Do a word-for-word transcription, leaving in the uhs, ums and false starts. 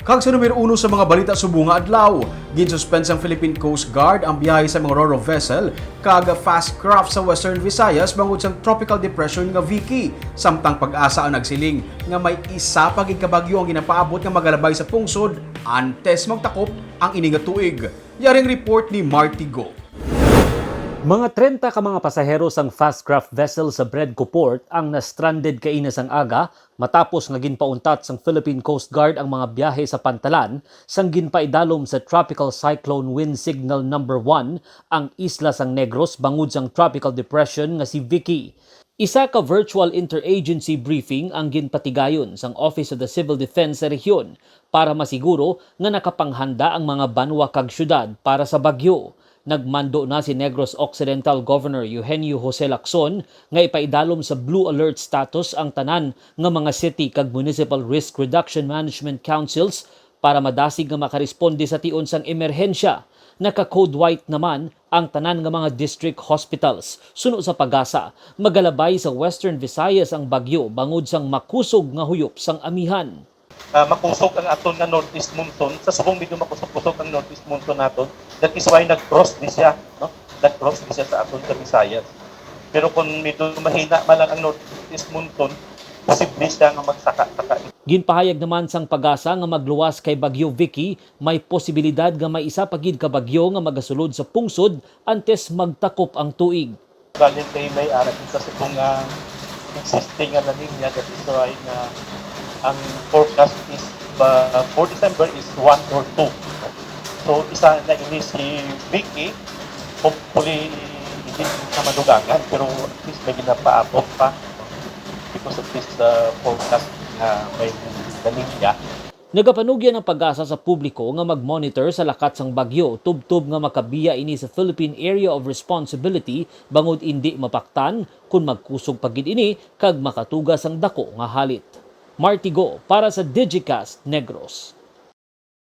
Kag sa numero uno sa mga balita subong nga adlaw, ginsuspense sang Philippine Coast Guard ang biyahe sa mga ro-ro vessel kag fast craft sa Western Visayas bangod sang tropical depression nga Vicky, samtang PAGASA ang nagsiling nga may isa pa gid ka bagyo ang ginapaabot nga magalabay sa pungsod antes magtakop ang ini nga tuig. Yari ang report ni Marty Go. Mga treinta ka mga pasahero sang fast craft vessel sa Bredco Port ang na-stranded kaina sang aga matapos nga ginpauntat sang Philippine Coast Guard ang mga biyahe sa pantalan sang ginpaidalom sa Tropical Cyclone Wind Signal Number One ang isla sang Negros bangod sang tropical depression nga si Vicky. Isa ka virtual interagency briefing ang ginpatigayon sang Office of the Civil Defense sa rehiyon para masiguro nga nakapanghanda ang mga banwa kag syudad para sa bagyo. Nagmando na si Negros Occidental Governor Eugenio Jose Lacson nga ipaidalom sa blue alert status ang tanan nga mga city kag municipal risk reduction management councils para madasig nga makaresponde sa tion sang emerhensya. Naka-code white naman ang tanan nga mga district hospitals. Suno sa PAGASA, magalabay sa Western Visayas ang bagyo bangod sang makusog nga huyop sang amihan. Ah, makusog ang aton nga northeast monsoon. Sa subong medyo makusog-kusog ang northeast monsoon naton. That is why nag-cross di siya, no? Nag-cross di siya sa aton sa Visayas. Pero kung medyo mahina man lang ang northeast monsoon, posible siya nga magsaka-saka. Ginpahayag naman sang PAGASA nga magluwas kay Bagyo Vicky, may posibilidad nga may isa pa gid ka bagyo nga magasulod sa pungsod antes magtakop ang tuig. Bali kay may ara kita sa kung, ah, existing nga La Niña, that is why nga ang forecast is, ah, for December is one or two. So, isa na ini si Vicky, hopefully, hindi na madugangan, pero at least may ginapaabot pa because of this, ah, forecast nga may La Niña. Nagapanugyan ang PAGASA sa publiko nga mag-monitor sa lakat sang bagyo, tubtob nga makabiya ini sa Philippine Area of Responsibility bangod indi mapaktan kon magkusog pa gid ini kag makatuga sang dako nga halit. Marty Go para sa Digicast Negros.